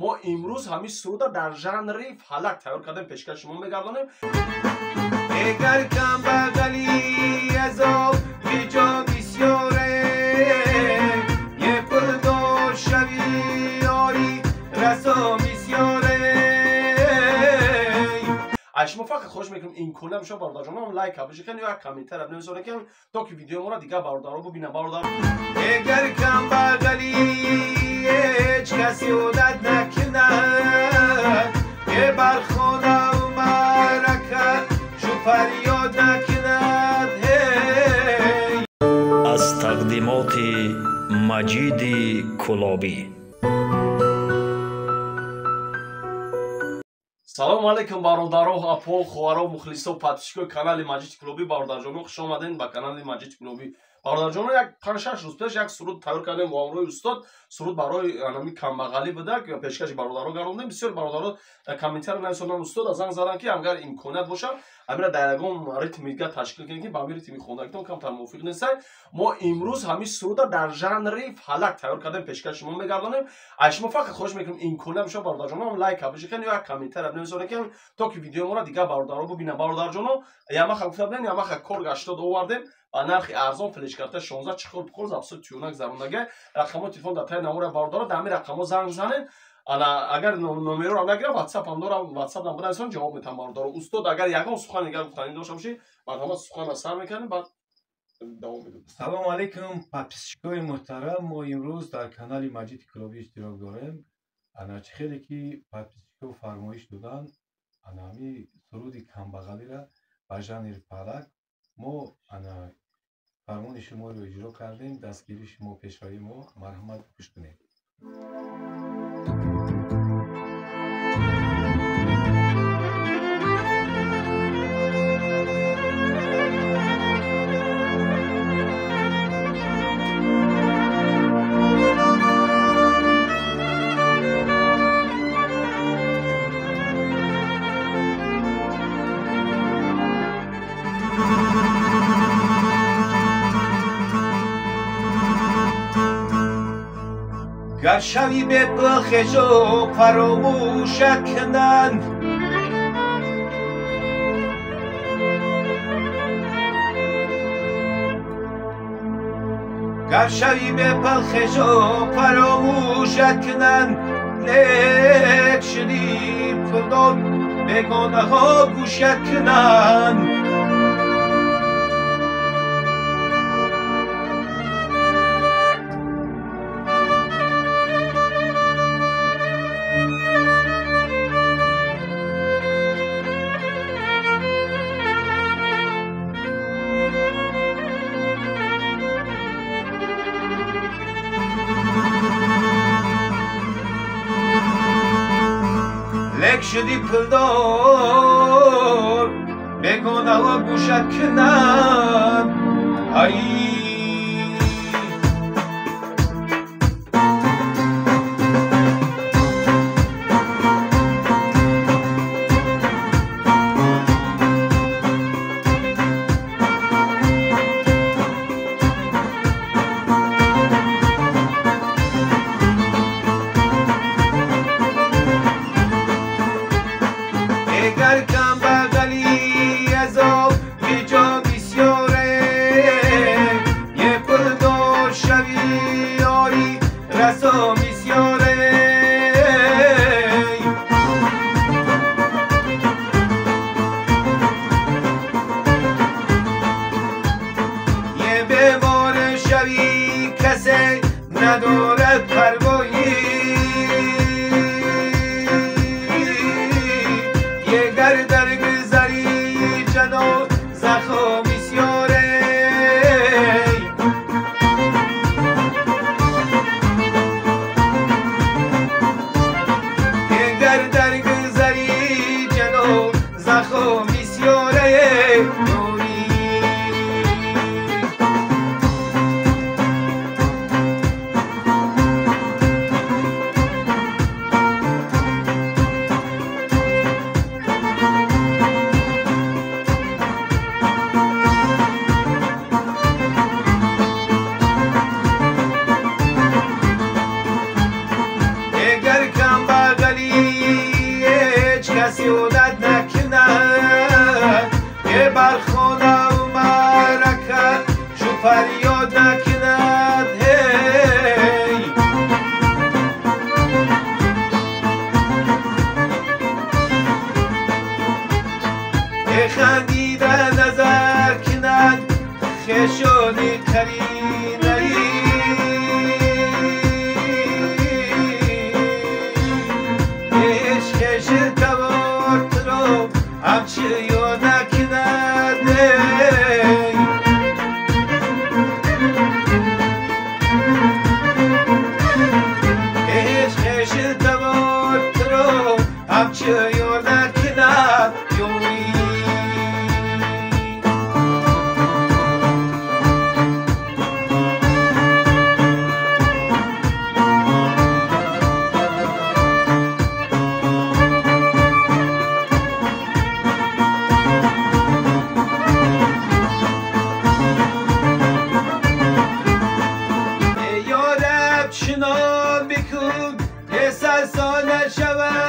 Мо имрӯз ҳамин суруда дар жанри фалак тайёр кардем, пешкаш шумо мегардонем. Эгар камбағали азоб беҷо бисёре, е пулдор шави ёри расо бисёре. Аз шумо фақат хоҳиш мекунем, имконият шумо бародарҷонам лайк бишикан ё як комментар бинависонед, ки то ки видеои моро дигар бародаро бубинанд. Бародар, эгар камбағали ҳеҷ каси одат накунад, е бар хонаву маърака шу фарёд накунад. Аз тақдимоти Маҷиди Кулобӣ. Салому алейкум бародаро, апо, хоҳаро, мухлисо, подписчикои канали Маҷиди Кулобӣ. Бародарҷоно, хуш омадед ба канали Маҷиди Кулобӣ. Бародарҷоно, як 5-6 рӯз пеш як суруд тайёр кардем бо ҳамроҳи устод. Суруд барои ҳамин камбағалӣ буда, пешкаши бародаро гардондем. Бисёр бародаро дар комментария нависонданд, устод аз занг заданд, ки агар имконият бошад, ҳамира дар ягон ритми дигар ташкил кунем, ки ба ҳамин ритми хондагитон камтар мувофиқ нестай. Мо имрӯз ҳамин суруда дар жанри фалак тайёр кардем, пешкаши шумо мегардонем. Аз шумо фақат хоҳиш мекунем, имконият шумо бародарҷоно лайк бишикан ё як комментария бинависонед, ки то ки видеои моро дигар бародаро бубинанд. Бародарҷоно, ямаха гуфта будем, ямаха кор 80 овардем ба нархи арзон, флешкарта 16 чиқор пухор запсо тюнак зарундага. Рақамҳои телефон дар таи навора бародаро, дар ҳамин рақамҳо занг занед. Ана агар номерро нагирам, WhatsApp ҳам дорам, WhatsApp ам бинависон, ҷавоб метам бародаро. Устод, агар ягон сухан дигар гуфтанӣ дошта бошӣ, марҳамат, суханро сар мекардем, баъд давом медодем. Салому алейкум, подписчикои муҳтарам. Мо имрӯз дар канали Маҷиди Кулобӣ иштирок дорем. Ана чӣ хеле ки подписчико фармоиш доданд, ана ҳамин суруди камбағалиро ба жанри фалак мо ана фармони шуморо иҷро кардем. Дастгирии шумо пешравии мо, марҳамат, гӯш кунед. Гар шави бепул хешо фаромӯшат кунанд, гар шави бепул хешо фаромӯшат кунанд, лек шуди пулдор бегонаҳо гӯшат кунанд. Лек шуди пулдор бегонаҳо гӯшат кунанд. Ай эгар камбағали азоб беҷо бисёре, е пулдор шави ёри расо бисёре. Е бемор шави касе надорад парвоӣ, егар дар гузари ҷано захо бисёре. Егар дар гузари ҷано захо бисёре. خندیده نظر کند خشونی قرینه ای خش توار رو همچه یار نکند ای خش توار رو همچه یار نکند یوری. چنان بکن که سرسانه شود.